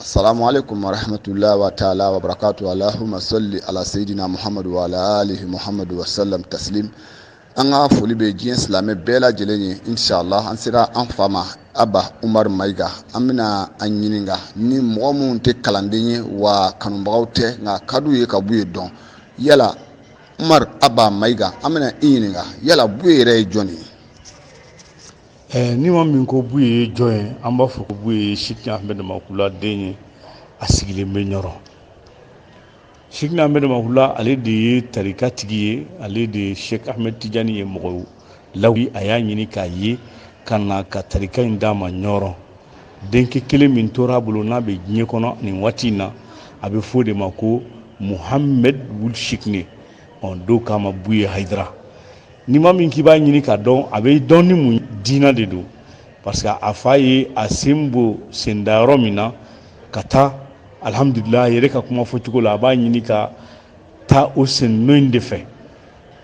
Assalamu alaikum warahmatullahi wa ta'ala wa barakatuh. Allahumma salli ala sayyidina Muhammad wa ala alihi Muhammad wa sallam taslim. An ka foli bɛ diɲɛ silamɛ bɛɛ lajɛlen ye inshallah. An sera an fa ma Aba Umar Mayiga. An bɛna an ɲininka ni mɔgɔ minnu tɛ kalanden ye wa kanubagaw tɛ, nka ka d'u ye ka Buye dɔn. Yala Umar Aba Mayiga, an bɛna i ɲininka, yala Buye yɛrɛ ye jɔn ye? Ni ma min ko Buye ye jɔn ye, an b'a fɔ ko Buye ye Sikina Ahmed Makula den ye. A sigilen bɛ Ɲɔrɔ. Sikina Ahmed Makula, ale de ye tarika tigi ye, ale de ye Sheikh Ahmed Tijani ye mɔgɔw lawuli. A y'a ɲini k'a ye ka na ka tarika in d'a ma Ɲɔrɔ. Denkɛ kelen min tora a bolo n'a bɛ diɲɛ kɔnɔ nin waati in na, a bɛ fɔ o de ma ko Muhammed Wul Sikine. Dɔw k'a ma Buye Hayidara. Ni ma min k'i b'a ɲini k'a dɔn, a bɛ dɔn ni mun diina de don, parce que a fa ye a sen bɔ senda yɔrɔ min na ka taa, alhamdulillah, a yɛrɛ ka kuma fɔcogo la, a b'a ɲini ka taa o sen nɔ in de fɛ.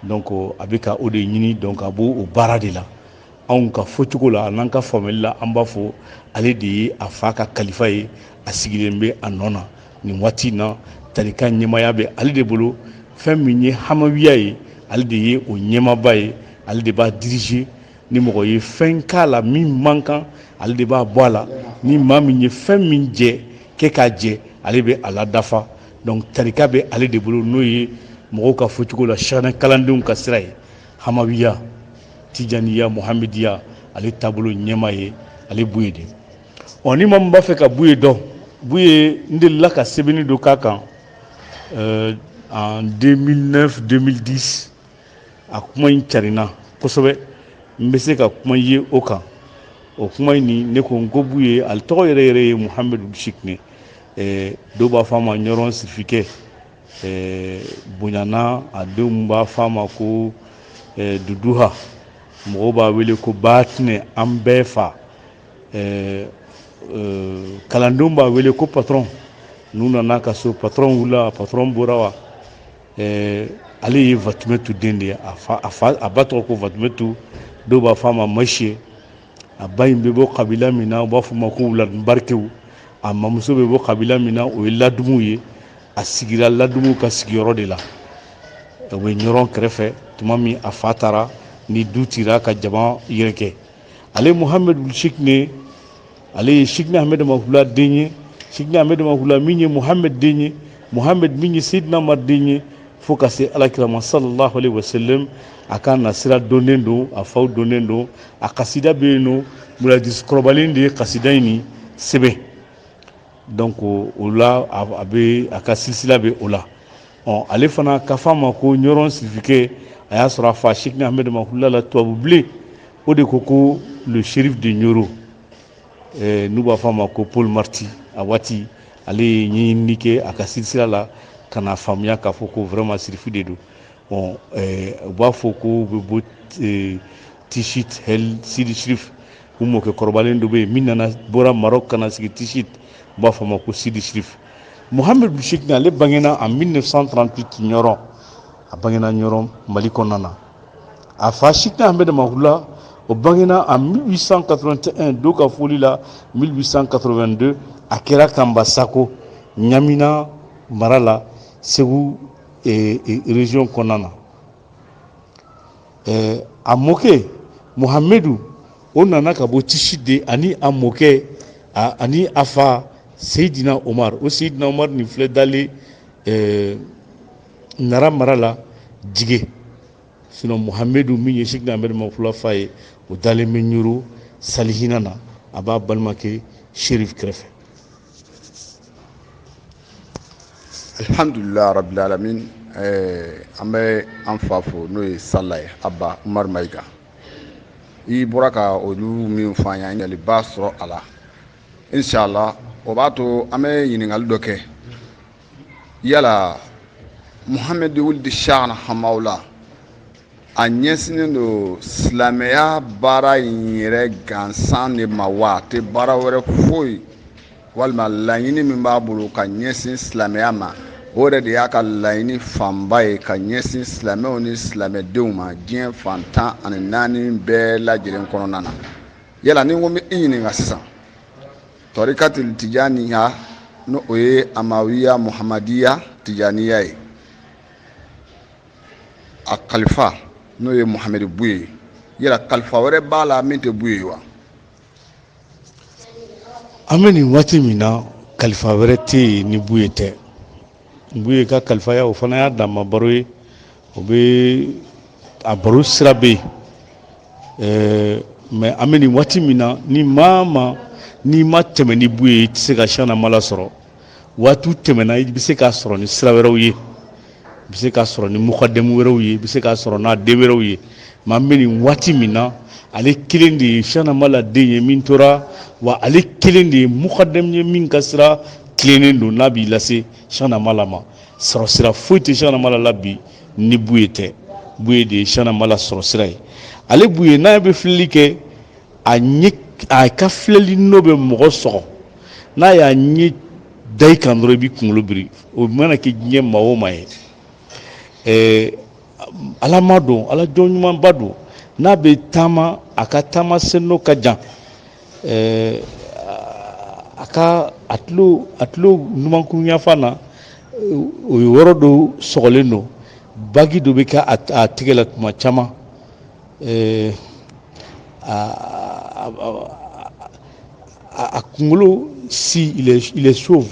Donc a bɛ ka o de ɲini, donc a b'o o baara de la. Anw ka fɔcogo la, an'an ka faamuyali la, an b'a fɔ ale de ye a fa ka kalifa ye, a sigilen bɛ a nɔ na nin waati in na. Tarika ɲɛmaaya bɛ ale de bolo. Fɛn min ye hamawiya ye, ale de ye o ɲɛmaaba ye, ale de b'a diriger. Ni mɔgɔ ye fɛn k'a la min man kan, ale de b'a bɔ a la. Ni maa min ye fɛn min jɛ kɛ k'a jɛ, ale bɛ a la dafa. Donc tarika bɛ ale de bolo, n'o ye mɔgɔw ka fɔcogo la sɛgɛnɛ kalandenw ka sira ye, hamawiya, tijaniya, muhamediya, ale taabolo ɲɛma ye ale Buye de. Ɔ, ni maa min b'a fɛ ka Buye dɔn, Buye, n delila ka sɛbɛnni dɔ k'a kan en 2009 2010. A kuma in carinna kosɛbɛ. N bɛ se ka kuma ye o kan. O kuma in ni ne ko n ko Buye, ale tɔgɔ yɛrɛ yɛrɛ ye Muhamadu Sikine. Dɔw b'a fɔ a ma Ɲɔrɔn Sirifikɛ. Bonyana a denw b'a fɔ a ma ko Duduha. Mɔgɔw b'a wele ko Batinɛ, an bɛɛ fa. Kalandenw b'a wele ko patron. N'u nana ka so, patron wulila, patron bɔra wa. Ale ye Fatumɛtu den de ye. A fa, a fa, a ba tɔgɔ ko Fatumɛtu, dɔw b'a fɔ a ma Masiye. A ba in bɛ bɔ kabila min na, u b'a fɔ ma ko Wuladubarikew. A mamuso bɛ bɔ kabila min na, o ye Ladumuw ye. A sigira Ladumuw ka sigiyɔrɔ de la, o bɛ Ɲɔrɔn kɛrɛfɛ. Tuma min a fa taara ni du tira ka jama yɛrɛkɛ, ale Muhamadu Sikine, ale ye Sikine Ahmed Makula den ye. Sikine Ahmed Makula min ye Muhammed den ye, Muhammed min ye Seydina Umar den ye, fo ka se alakira ma sallallahu alaihi wasallam. A ka nasira donnen don, a faw donnen don. A kasida bɛ yen nɔ, muladisi kɔrɔbalen de ye kasida in ni sɛbɛn. Donc o la, a bɛ a ka silsila bɛ o la. Ɔ, ale fana ka fɔ a ma ko Ɲɔrɔn Sirifikɛ, a y'a sɔrɔ a fa Sikine Ahmed Makula la tubabu bilen, o de ko ko le shérif de Nioro, n'u b'a fɔ a ma ko Paul Marty. A waati ale ye ɲɛɲinini kɛ a ka silsila la ka na faamuya k'a fɔ ko vraiment sirifu de don. Bon, u b'a fɔ ko u bɛ bɔ Tichit El Sidi Sirif. U mɔkɛ kɔrɔbalen dɔ bɛ yen min nana bɔra Maroc ka na sigi Tichit, u b'a fɔ a ma ko Sidi Sirif. Muhammed Cheikhna, ale bangena en 1938 Ɲɔrɔ. A bangena Ɲɔrɔ, Mali kɔnɔna na. A fa Cheikhna Ahmed Mahula, o bangena en 1881, dɔw ka foli la 1882. A kɛra Kanba Sako, Ɲamina mara la, Segu région kɔnɔna na. A mɔkɛ Muhamedu, o nana ka bɔ Tichit de, ani a mɔkɛ ani a fa Seydina Omar. O Seydina Omar nin filɛ dalen Nara mara la, Jige. Sinon Muhamedu min ye Cheikhna Ahmed Mahula fa ye, o dalen bɛ Ɲoro Salihina na, a b'a balimakɛ Sherif kɛrɛfɛ. Alhamdulillah rabbil alamin. An bɛ an fa fo, n'o ye Sala ye, Aba Umar Mayiga. I bɔra ka olu min fɔ an ye, ɲininkaliba sɔrɔ a la inshallah. O b'a to an bɛ ɲininkali dɔ kɛ. Yala Muhammed Wuld Cheikhna Hamawula, a ɲɛsinnen don silamɛya baara in yɛrɛ gansan de ma wa, a tɛ baara wɛrɛ foyi, walima laɲini min b'a bolo ka ɲɛsin silamɛya ma, o yɛrɛ de y'a ka laɲini fanba ye ka ɲɛsin silamɛw ni silamɛdenw ma diɲɛ fan 14 bɛɛ lajɛlen kɔnɔna na? Yala ni n ko n bɛ i ɲininka sisan, tɔrikatil tijaniya N'o o ye Amawiya Muhamadiya Tijaniya ye, a kalifa n'o ye Muhamɛdi Buye ye, yala kalifa wɛrɛ b'a la min tɛ Buye ye wa? An bɛ nin waati min na, kalifa wɛrɛ tɛ yen ni Buye tɛ. Buye ka kalifaya, o fana y'a danma baro ye, o bɛ a baro sira bɛ yen. Mais an bɛ nin waati min na, ni maa ma n'i ma tɛmɛ ni Buye ye, i tɛ se ka Cheikhna Mala sɔrɔ. Waatiw tɛmɛna, i bɛ se k'a sɔrɔ ni sira wɛrɛw ye, i bɛ se k'a sɔrɔ ni mukadɛmu wɛrɛw ye, i bɛ se k'a sɔrɔ n'a den wɛrɛw ye. Mais an bɛ nin waati min na, ale kelen de ye Cheikhna Mala den ye min tora, wa ale kelen de ye mukadɛmu ye min ka sira tilennen don, n'a b'i lase Cheikhna Mala ma. Sɔrɔ sira foyi tɛ Cheikhna Mala la bi ni Buye tɛ. Buye de ye Cheikhna Mala sɔrɔ sira ye. Ale Buye, n'a bɛ filɛli kɛ, a ɲɛ, a ka filɛli n'o bɛ mɔgɔ sɔgɔ, n'a y'a ɲɛ da i kan dɔrɔn, i b'i kunkolo biri. O mana kɛ diɲɛ maa o maa ye, ala ma don, ala jɔn ɲumanba don. N'a bɛ taama, a ka taama sen nɔ ka jan. A ka a tulo numankuru yanfan na, o ye yɔrɔ dɔ sɔgɔlen don, bagi dɔ bɛ kɛ a tigɛ la tuma caman. A kunkolo si, il est chauve,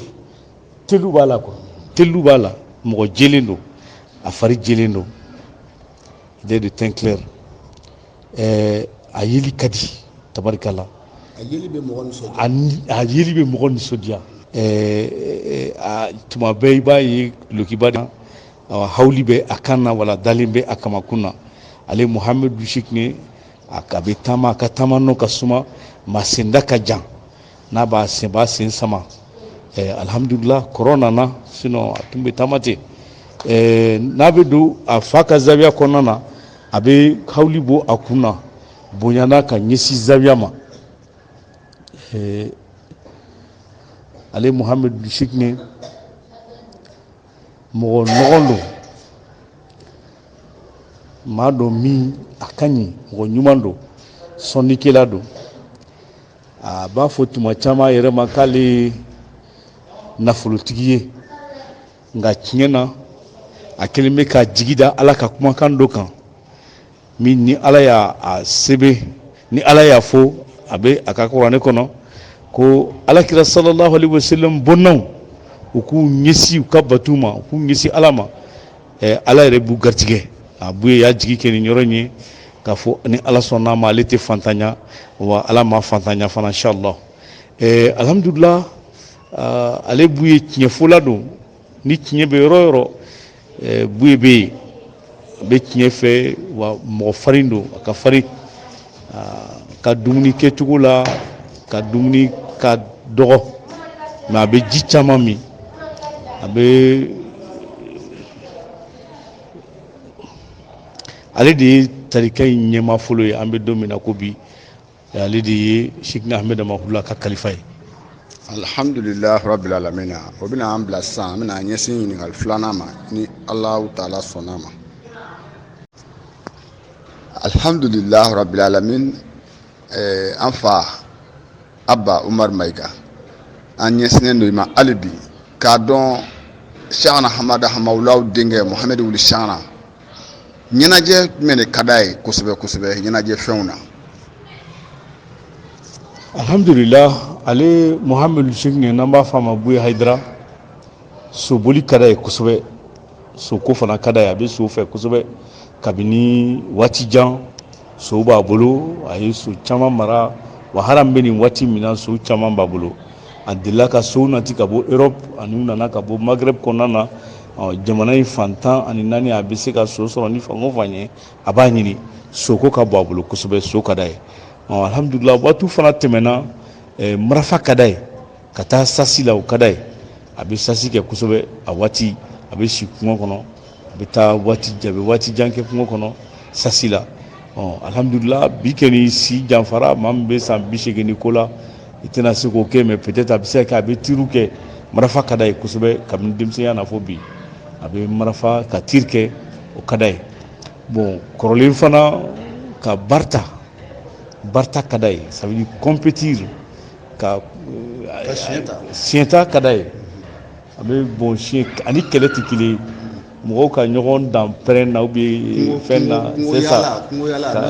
telu b'a la quoi, telu b'a la. Mɔgɔ jɛlen don, a fari jɛlen don, il est de teint clair. A yeli ka di, tabarikala. A yeli bɛ mɔgɔ nisɔndiya. A yeli bɛ mɔgɔ nisɔndiya. A tuma bɛɛ i b'a ye dulokiba, hawuli bɛ a kan na, wala dalen bɛ a kamakun na. Ale Muhamadu Cheickne, a bɛ taama, a ka taama nɔ ka suma, ma senda ka jan, n'a b'a sen, b'a sen sama. Alhamdulillah, kɔrɔ nana, sinon a tun bɛ taama ten. N'a bɛ don a fa ka zawiya kɔnɔna na, a bɛ hawuli bɔ a kun na, bonyana ka ɲɛsin zawiya ma. Ale Muhamadu Cheickne, mɔgɔ nɔgɔn don, maa dɔ min a ka ɲi, mɔgɔ ɲuman don, sɔnnikɛla don. A b'a fɔ tuma caman a yɛrɛ ma k'ale ye nafolotigi ye, nka tiɲɛ na, a kɛlen bɛ ka jigi da Ala ka kumakan dɔ kan min ni Ala y'a sɛbɛn, ni Ala y'a fɔ, a bɛ a ka kuranɛ kɔnɔ ko Alakira sallallahu alaihi wasallam bɔnnaw, u k'u ɲɛsin u ka batu ma, u k'u ɲɛsin Ala ma, Ala yɛrɛ b'u garijɛgɛ. A Buye y'a jigi kɛ nin yɔrɔ in ye k'a fɔ ni Ala sɔnna a ma, ale tɛ fantanya, wa Ala ma fantanya fana, inshallah. Alhamdulillah, ale Buye tiɲɛfɔla don. Ni tiɲɛ bɛ yɔrɔ o yɔrɔ, Buye bɛ yen, a bɛ tiɲɛ fɛ, wa mɔgɔ farin don. A ka farin ka dumuni kɛcogo la, ka dumuni ka dɔgɔ, mais a bɛ ji caman min. A bɛ ale de ye tarika in ɲɛmaa fɔlɔ ye. An bɛ don min na ko bi, ale de ye Cheickna Ahmed Hamahula ka kalifa ye. Alhamdulilah rabbil alamina. O bɛna an bila sisan, an bɛna an ɲɛsin ɲininkali filanan ma, ni Alahu taala sɔnna ma. Alhamdulilah rabbil alamin. An fa Abba Umar Mayiga, an ɲɛsinnen don i ma hali bi k'a dɔn Cheikhna Hamada Hamawulaw denkɛ Mohamed Wuli Cheikhna, ɲɛnajɛ jumɛn de ka d'a ye kosɛbɛ kosɛbɛ ɲɛnajɛ fɛnw na? Alhamdulillah, ale Mohamed Cheickna, n'an b'a fɔ a ma Buye Hayidara, soboli ka d'a ye kosɛbɛ, soko fana ka d'a ye. A bɛ so fɛ kosɛbɛ. Kabini waati jan, so b'a bolo, a ye so caman mara, wa hali an bɛ nin waati min na, so caman b'a bolo. A delila ka sow nati ka bɔ Europe, ani u nana ka bɔ Maghreb kɔnɔna na. Jamana in fan 14, a bɛ se ka so sɔrɔ ni fan o fan ye, a b'a ɲini. Soko ka bɔ a bolo kosɛbɛ, so ka d'a ye. Alhamdulillah, waatiw fana tɛmɛna, marafa ka d'a ye, ka taa sasi la, o ka d'a ye. A bɛ sasi kɛ kosɛbɛ. A waati, a bɛ si kungo kɔnɔ, a bɛ taa waati, a bɛ waati jan kɛ kungo kɔnɔ sasi la. Alhamdulillah, bi kɛ si janfara, maa min bɛ san 80 ni ko la, i tɛna se k'o kɛ, mais peut-être a bɛ se ka kɛ a bɛ tiriw kɛ. Marafa ka d'a ye kosɛbɛ kabini denmisɛnya na fo bi, a bɛ marafa ka tir kɛ, o ka d'a ye. Bon, kɔrɔlen fana, ka barita, barita ka d'a ye, ça veut dire compétir, ka siɲɛta ka d'a ye. A bɛ bon siɲɛ ani kɛlɛ tɛ kelen ye. Mɔgɔw ka ɲɔgɔn dan pɛrɛn na ou bien fɛn na, c'est ça,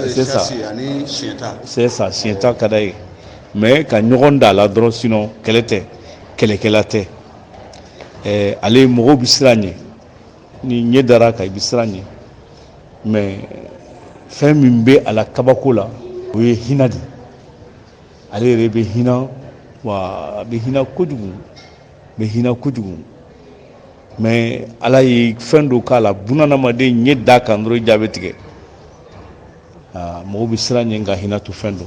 c'est ça, c'est ça. Siɲɛta ka d'a ye, mais ka ɲɔgɔn da la dɔrɔn, sinon kɛlɛ tɛ, kɛlɛkɛla tɛ. Ale mɔgɔw bɛ siran ɲɛ, ni ɲɛ dara kan, i bɛ siran ɲɛ. Mais fɛn min bɛ a la kabako la, o ye hinɛ de. Ale yɛrɛ bɛ hinɛ wa, a bɛ hinɛ kojugu, bɛ hinɛ kojugu. Mais Ala ye fɛn dɔ k'a la, bunadamaden ɲɛ da kan dɔrɔn, i ja bɛ tigɛ. Mɔgɔw bɛ siran ɲɛ, nka hinɛ to fɛn don,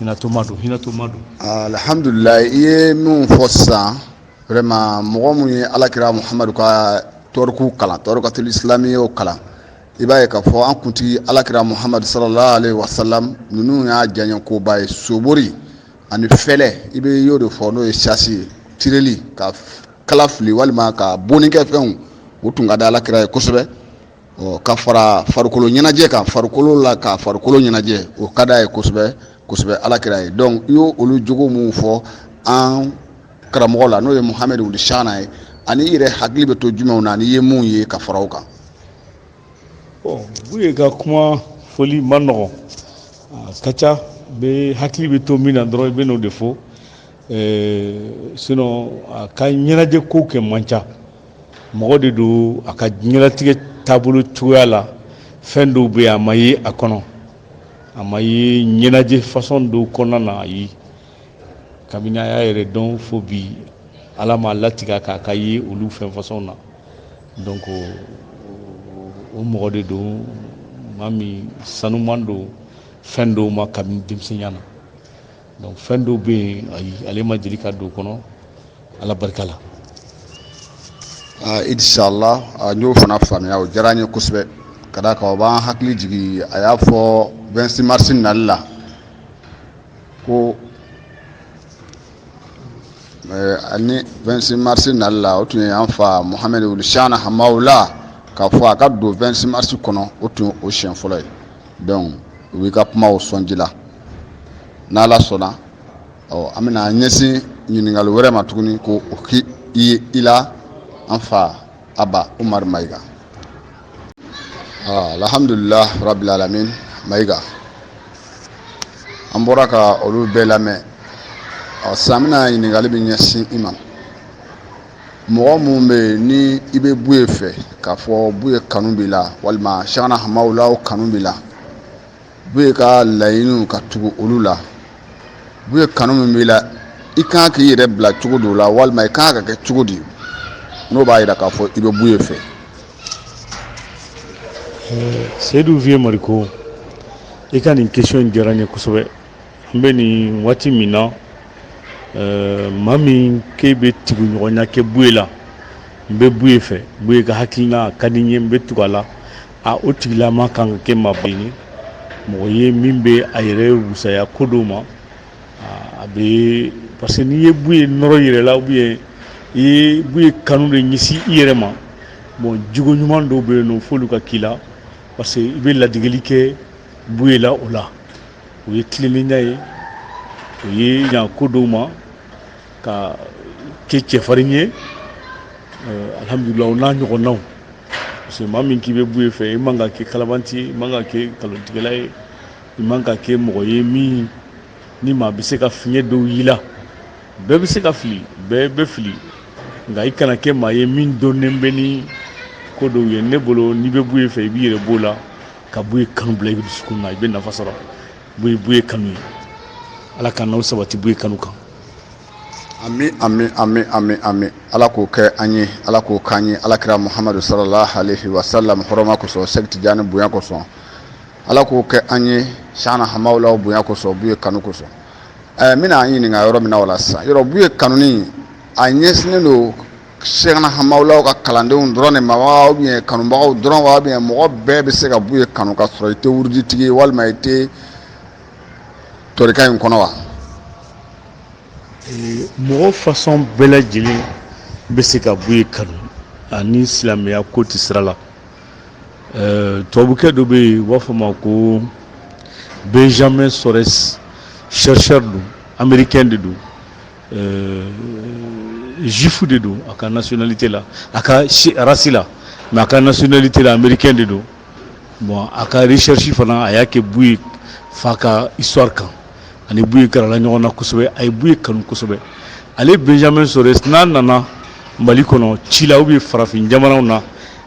hinɛtoma don, hinɛtoma don. Alhamdulilayi, i ye min fɔ sisan, vraiment, mɔgɔ mun ye Alakira Muhamadu ka tɔriku kalan, tɔrikatul islamiyaw kalan, i b'a ye k'a fɔ an kuntigi Alakira Muhamadu sallallahu alaihi wasallam, ninnu y'a diyaɲɛ koba ye. Sobori ani fɛlɛ, i bɛ y'o de fɔ, n'o ye chasse ye, tireli ka kala fili walima ka bonni kɛ fɛnw, o tun ka di Alakira ye kosɛbɛ. Ɔ, ka fara farikolo ɲɛnajɛ kan, farikolo la, ka farikolo ɲɛnajɛ, o ka d'a ye kosɛbɛ kosɛbɛ, Alakira ye. Donc i y'o olu jogo mun fɔ an karamɔgɔ la, n'o ye Muhamadu wuli Shana ye, ani i yɛrɛ hakili bɛ to jumɛnw na n'i ye mun ye ka fara o kan? Bon, Buye ka kuma foli man nɔgɔn, a ka ca. Bɛ hakili bɛ to min na dɔrɔn, i bɛ n'o de fɔ. Sinon a ka ɲɛnajɛ ko kɛ man ca. Mɔgɔ de don, a ka diɲɛlatigɛ taabolo cogoya la, fɛn dɔw bɛ yen, a ma ye a kɔnɔ, a ma ye ɲɛnajɛ façon dɔw kɔnɔna na. Ayi, kabini a y'a yɛrɛ dɔn fo bi, Ala m'a latigɛ k'a ka ye olu fɛn façon na. Donc o mɔgɔ de don, maa min sanuman don fɛn dɔw ma kabini denmisɛnya na. Donc fɛn dɔw bɛ yen, ayi, ale ma deli ka don o kɔnɔ, Ala barika la. Inshallah, n y'o fana faamuya, o diyara n ye kosɛbɛ. Ka d'a kan o b'an hakili jigin, a y'a fɔ 26 mars nali la ko ani 26 mars nali la, o tun ye an fa Muhamadu wuli Shana Hamawula k'a fɔ a ka don 26 mars kɔnɔ, o tun ye o siɲɛ fɔlɔ ye. Donc u b'i ka kumaw sɔnji la. N'Ala sɔnna, ɔ, an bɛna ɲɛsin ɲininkali wɛrɛ ma tuguni ko o k'i i i la, an fa Aba Umaru Mayiga. Alhamdulilah rabbil alamin. Mayiga, an bɔra ka olu bɛɛ lamɛn. Ɔ, sisan an bɛna ɲininkali bɛ ɲɛsin i ma. Mɔgɔ mun bɛ yen ni i bɛ Buye fɛ, k'a fɔ Buye kanu b'i la, walima Shana Hamawula kanu b'i la, Buye ka laɲiniw ka tugu olu la, Buye kanu min b'i la, i kan k'i yɛrɛ bila cogo dɔ la, walima i kan ka kɛ cogo di n'o b'a yira k'a fɔ i bɛ Buye fɛ? Seydou Vieux Mariko, i ka nin question in diyara n ye kosɛbɛ. An bɛ nin waati min na, maa min k'e bɛ tuguɲɔgɔnya kɛ Buye la, n bɛ Buye fɛ, Buye ka hakilina a ka di n ye, n bɛ tugu a la, a o tigilama kan ka kɛ maaba ye, mɔgɔ ye min bɛ a yɛrɛ wusaya ko dɔw ma. A bɛ parce que n'i ye Buye nɔrɔ i yɛrɛ la, ou bien i ye Buye kanu de ɲɛsin i yɛrɛ ma, bon, jogo ɲuman dɔw bɛ yen nɔ, f'olu ka k'i la, parce que i bɛ ladegeli kɛ Buye la. O la, o ye tilennenya ye, o ye ɲa ko dɔw ma, ka kɛ cɛfarin ye, alhamdulilah, o n'a ɲɔgɔnnaw. Parce que maa min k'i bɛ Buye fɛ, i man ka kɛ kalabanti ye, i man ka kɛ nkalontigɛla ye, i man ka kɛ mɔgɔ ye min ni maa bɛ se ka fiɲɛ dɔw y'i la. Bɛɛ bɛ se ka fili, bɛɛ bɛ fili, nka i kana kɛ maa ye min dɔnnen bɛ ni ko dɔw ye. Ne bolo, n'i bɛ Buye fɛ, i b'i yɛrɛ b'o la ka Buye kanu bila i dusukun na, i bɛ nafa sɔrɔ. Buye kanu ye, Ala ka n'aw sabati Buye kanu kan. Ami, ami, ami, ami, ami. Ala k'o kɛ an ye, Ala k'o k'an ye, Alakira Muhamadu sallallahu alaihi wasallam hɔrɔma kosɔn, Sɛki Tijani bonya kosɔn, Ala k'o kɛ an ye, Shana Hamawula bonya kosɔn, Buye kanu kosɔn. N bɛna an ɲininka yɔrɔ min na o la sisan, yɔrɔ Buye kanuni a ɲɛsinnen don Shana Hamawula ka kalandenw dɔrɔn de ma wa, ou bien kanubagaw dɔrɔn wa, ou bien mɔgɔ bɛɛ bɛ se ka Buye kanu ka sɔrɔ i tɛ wuruditigi ye walima i tɛ tɔrika in kɔnɔ wa? Mɔgɔ façon bɛɛ lajɛlen bɛ se ka Buye kanu, ani silamɛya ko tɛ sira la. Tubabukɛ dɔ bɛ yen, u b'a fɔ ma ko Benjamin Sores, chercheur don, américain de don. Juif de don a ka nationalité la, a ka race la, mais a ka nationalité la, américain de don. Bon, a ka recherche fana, a y'a kɛ Buye fa ka histoire kan. Ani Buye karala ɲɔgɔn na kosɛbɛ, a ye Buye kanu kosɛbɛ. Ale Benjamin Sores, n'a nana Mali kɔnɔ ci la ou bien farafin jamanaw na,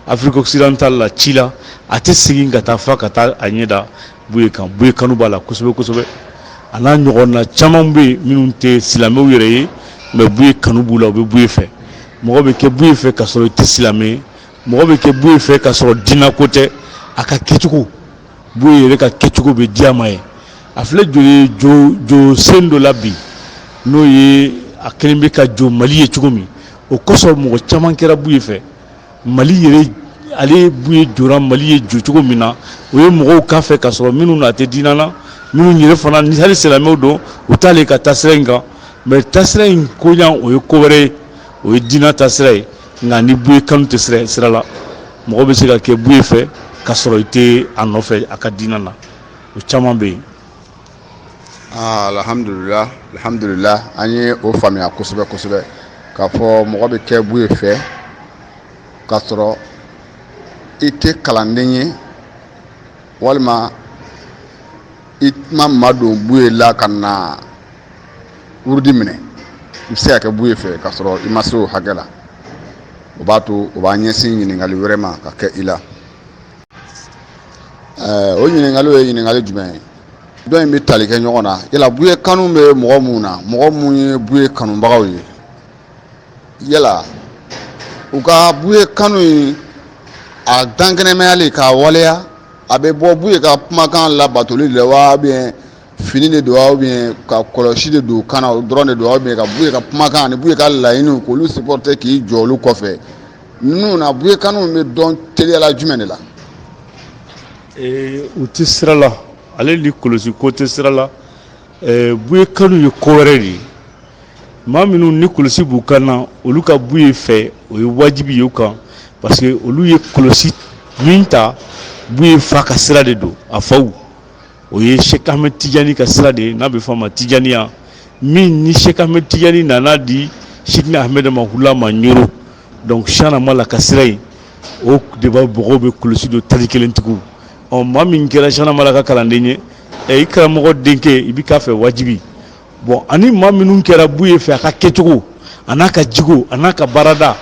Afrique occidentale la ci la, a tɛ segin ka taa fa ka taa a ɲɛ da Buye kan. Buye kanu b'a la kosɛbɛ kosɛbɛ. A n'a ɲɔgɔnna caman bɛ yen minnu tɛ silamɛw yɛrɛ ye, mais Buye kanu b'u la, u bɛ Buye fɛ. Mɔgɔ bɛ kɛ Buye fɛ ka sɔrɔ i tɛ silamɛ ye, mɔgɔ bɛ kɛ Buye fɛ ka sɔrɔ diinɛ ko tɛ. A ka kɛcogo, Buye yɛrɛ ka kɛcogo bɛ diya ma ye. A filɛ joli jo jo sen dɔ la bi, n'o ye a kelen bɛ ka jɔ Mali ye cogo min, o kosɔn mɔgɔ caman kɛra Buye fɛ. Mali yɛrɛ, ale Buye jɔra Mali ye jɔ cogo min na, o ye mɔgɔw k'a fɛ ka sɔrɔ minnu na tɛ diinɛ na, minnu yɛrɛ fana ni hali silamɛw don, u t'ale ka taasira in kan. Mais taasira in koɲa, o ye ko wɛrɛ ye, o ye diinɛ taasira ye. Nka ni Buye kanu tɛ sira sira la, mɔgɔ bɛ se ka kɛ Buye fɛ ka sɔrɔ i tɛ a nɔfɛ a ka diinɛ na. O caman bɛ yen. Alhamdulillah, alhamdulillah, an ye o faamuya kosɛbɛ kosɛbɛ, k'a fɔ mɔgɔ bɛ kɛ Buye fɛ k'a sɔrɔ i tɛ kalanden ye, walima i ma madon Buye la ka na wurudi minɛ. I bɛ se ka kɛ Buye fɛ k'a sɔrɔ i ma se o hakɛ la. O b'a to o b'an ɲɛsin ɲininkali wɛrɛ ma ka kɛ i la. O ɲininkali ye ɲininkali jumɛn ye? Dɔ in bɛ tali kɛ ɲɔgɔn na. Yala Buye kanu bɛ mɔgɔ mun na, mɔgɔ mun ye Buye kanubagaw ye, yala u ka Buye kanu in a dankɛnɛmayali k'a waleya, a bɛ bɔ Buye ka kumakan labatoli de la wa, bien fini de don wa, bien ka kɔlɔsi de don kan na o dɔrɔn de don wa, bien ka Buye ka kumakan ani Buye ka laɲiniw k'olu supporter k'i jɔ olu kɔfɛ ninnu na, Buye kanu bɛ dɔn teliyala jumɛn de la? U tɛ sira la, ale ni kɔlɔsi ko tɛ sira la. Buye kanu ye ko wɛrɛ de ye. Maa minnu ni kɔlɔsi b'u kan na, olu ka Buye fɛ, o ye wajibi ye u kan, parce que olu ye kɔlɔsi min ta, Buye fa ka sira de don. A faw, o ye Cheikh Ahmed Tijani ka sira de ye, n'a bɛ fɔ a ma Tijaniya, min ni Cheikh Ahmed Tijani nana di Sidina Ahmed ma hula ma Ɲoro. Donc Cheikhna Mala ka sira in, o de b'a mɔgɔw bɛ kɔlɔsi don tali kelentigiw. Ɔ, maa min kɛra Cheikhna Mala ka kalanden ye, i karamɔgɔ denkɛ, i bɛ k'a fɛ wajibi. Bon, ani maa minnu kɛra Buye fɛ a ka kɛcogo, a n'a ka jigo, a n'a ka baarada,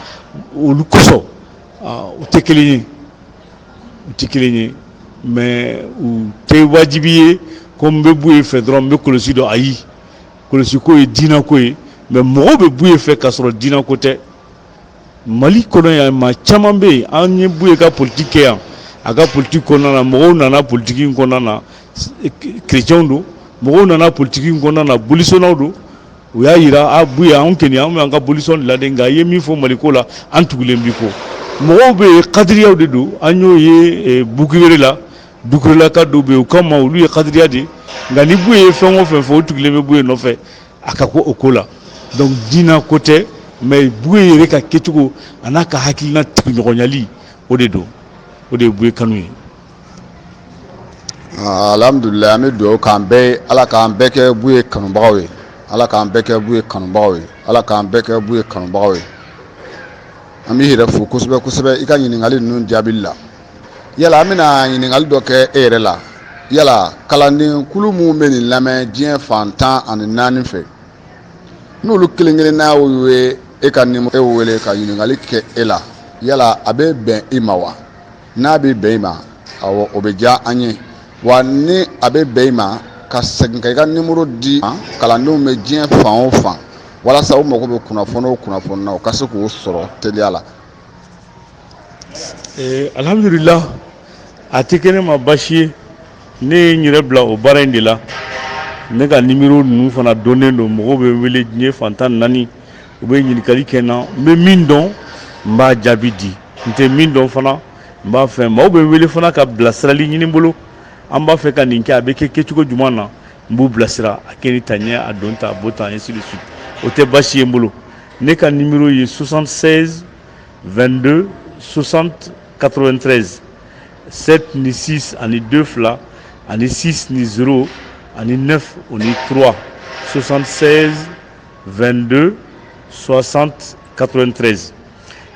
olu kosɔn, u tɛ kelen ye, u tɛ kelen ye. Mais u tɛ wajibi ye ko n bɛ Buye fɛ dɔrɔn, n bɛ kɔlɔsi dɔn. Ayi, kɔlɔsi ko ye diinɛ ko ye, mais mɔgɔw bɛ Buye fɛ k'a sɔrɔ diinɛ ko tɛ. Mali kɔnɔ yan, maa caman bɛ yen, an ye Buye ka politiki kɛ yan. A ka politiki kɔnɔna na, mɔgɔw nana politiki in kɔnɔna na, kerecɛnw don, mɔgɔw nana politiki in kɔnɔna na, bolisɔnnaw don. U y'a yira a Buye, anw kɔni, anw b'an ka bolisɔn de la dɛ, nka i ye min fɔ Maliko la, an tugulen b'i kɔ. Mɔgɔw bɛ yen, kadiriyaw de don, an y'o ye Bukuwere la, Dukurelaka dɔw bɛ yen, u kama olu ye kadiriya de ye, nka ni Buye ye fɛn o fɛn fɔ, o tugulen bɛ Buye nɔfɛ a ka ko o ko la. Donc diinɛ ko tɛ, mais Buye yɛrɛ ka kɛcogo, a n'a ka hakilina tuguɲɔgɔnyali, o de don, o de ye Buye kanu ye. Alhamdulilayi, an bɛ dugawu k'an bɛɛ, Ala k'an bɛɛ kɛ Buye kanubagaw ye, Ala k'an bɛɛ kɛ Buye kanubagaw ye, Ala k'an bɛɛ kɛ Buye kanubagaw ye. An b'i yɛrɛ fo kosɛbɛ kosɛbɛ i ka ɲininkali ninnu jaabili la. Yala an bɛna ɲininkali dɔ kɛ e yɛrɛ la. Yala kalanden kulu minnu bɛ nin lamɛn diɲɛ fan 14 fɛ, n'olu kelen kelenna ye e ka nimoro e wele ka ɲininkali kɛ e la, yala a bɛ bɛn i ma wa? N'a bɛ bɛn i ma, awɔ, o bɛ diya an ye. Wa ni a bɛ bɛn i ma, ka segin ka i ka nimoro di kalandenw bɛ diɲɛ fan o fan, walasa u mago bɛ kunnafoni o kunnafoni na, u ka se k'o sɔrɔ teliya la. Alhamdulillah, a tɛ kɛ ne ma baasi ye. Ne ye n yɛrɛ bila o baara in de la. Ne ka nimero ninnu fana dɔnnen don, mɔgɔw bɛ wele diɲɛ fan 14, u bɛ ɲininkali kɛ n na. N bɛ min dɔn, n b'a jaabi di, n tɛ min dɔn fana, n b'a fɛ. Maaw bɛ wele fana ka bilasirali ɲini n bolo: an b'a fɛ ka nin kɛ, a bɛ kɛ kɛcogo jumɛn na? N b'u bilasira, a kɛ ni ta ɲɛ, a don ta, a bɔ tan, ainsi de suite. O tɛ baasi ye n bolo. Ne ka nimero ye 76 22 60 93, 7 ni 6 ani 2 fila ani 6 ni 0 ani 9 o ni 3, 76 22 60. 93.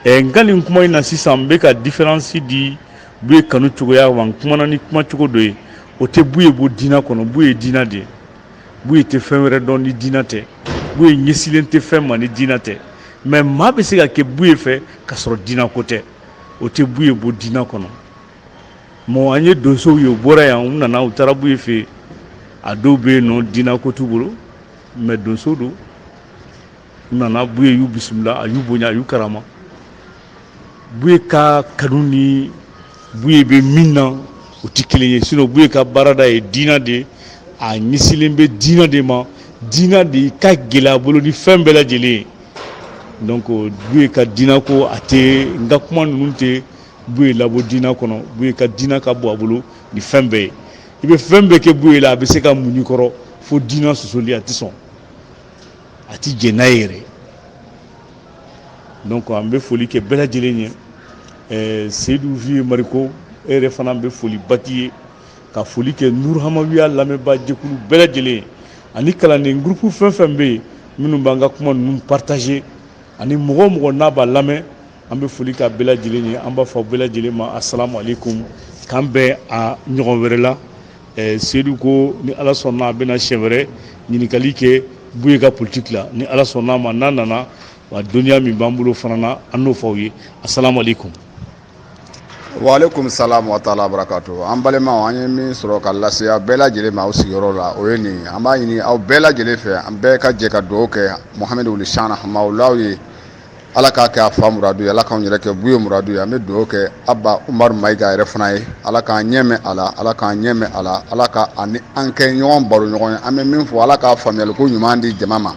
N ka nin kuma in na sisan, n bɛ ka différence di Buye kanu cogoya wa. N kumana ni kuma cogo dɔ ye, o tɛ Buye bɔ diinɛ kɔnɔ. Buye ye diinɛ de ye. Buye tɛ fɛn wɛrɛ dɔn ni diinɛ tɛ. Buye ɲɛsilen tɛ fɛn ma ni diinɛ tɛ. Mais maa bɛ se ka kɛ Buye fɛ ka sɔrɔ diinɛ ko tɛ, o tɛ Buye bɔ diinɛ kɔnɔ. Mɔ an ye donsow ye, u bɔra yan, u nana, u taara Buye fɛ yen. A dɔw bɛ yen nɔ, diinɛ ko t'u bolo, mais donso don. U nana, Buye y'u bisimila, a y'u bonya, a y'u karama. Buye ka kanu ni Buye bɛ min na, o tɛ kelen ye. Sinon Buye ka baarada ye diinɛ de ye, a ɲɛsilen bɛ diinɛ de ma, diinɛ de ka gɛlɛn a bolo ni fɛn bɛɛ lajɛlen ye. Donc Buye ka diinɛ ko, a tɛ n ka kuma ninnu tɛ Buye labɔ diinɛ kɔnɔ. Buye ka diinɛ ka bon a bolo ni fɛn bɛɛ ye. I bɛ fɛn bɛɛ kɛ Buye la, a bɛ se ka muɲu kɔrɔ fo diinɛ sɔsɔli, a tɛ sɔn, a tɛ jɛn n'a ye yɛrɛ. Donc an bɛ foli kɛ bɛɛ lajɛlen ye. Seyidu Viye Mariko, e yɛrɛ fana bɛ foli bati ye, ka foli kɛ Nuru Hamawiya lamɛnbaa jɛkulu bɛɛ lajɛlen ye, ani kalanden groupe fɛn fɛn bɛ yen minnu b'an ka kuma ninnu partager, ani mɔgɔ o mɔgɔ n'a b'a lamɛn, an bɛ foli k'a bɛɛ lajɛlen ye. An b'a fɔ bɛɛ lajɛlen ma asalamu aleykum, k'an bɛn a ɲɔgɔn wɛrɛ la. Seyidu ko ni Ala sɔnna, a bɛna siɲɛ wɛrɛ ɲininkali kɛ Buye ka politique la. Ni Ala sɔnna a ma, n'a nana wa, dɔnniya min b'an bolo fana na, an n'o fɔ aw ye. Asalamu aleykum. Waaleykum salam wa taala barakatu. An balimaw, an ye min sɔrɔ ka lase aw bɛɛ lajɛlen ma aw sigiyɔrɔ la, o ye nin ye. An b'a ɲini aw bɛɛ lajɛlen fɛ, an bɛɛ ka jɛ ka dugawu kɛ Mohamɛdi wuli Shana Hamawulaw ye. Ala k'a kɛ a fa muradu ye, Ala k'anw yɛrɛ kɛ Buye muradu ye. An bɛ dugawu kɛ Aba Umaru Mayiga yɛrɛ fana ye. Ala k'an ɲɛ mɛn a la, Ala k'an ɲɛ mɛn a la, Ala ka ani an kɛ ɲɔgɔn baro ɲɔgɔn ye. An bɛ min fɔ, Ala k'a faamuyaliko ɲuman di jama ma.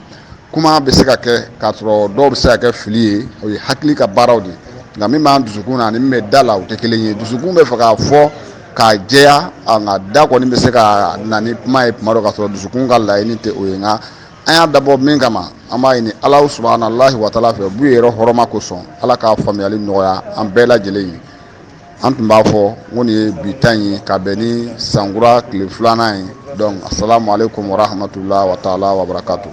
Kuma bɛ se ka kɛ k'a sɔrɔ dɔw bɛ se ka kɛ fili ye, o ye hakili ka baaraw de ye, nka min b'an dusukun na ani min bɛ da la, o tɛ kelen ye. Dusukun bɛ fɛ k'a fɔ k'a jɛya, nka da kɔni bɛ se ka na ni kuma ye tuma dɔ k'a sɔrɔ dusukun ka laɲini tɛ o ye. Nka an y'a dabɔ min kama, an b'a ɲini Ala subahanallahi wa taala fɛ, Buye yɛrɛ hɔrɔma kosɔn, Ala k'a faamuyali nɔgɔya an bɛɛ lajɛlen ye. An tun b'a fɔ n ko nin ye bi ta in ye ka bɛn ni sankura tile filanan ye. Donc asalamu aleykum wa rahmatulah wa taala wa barakatu.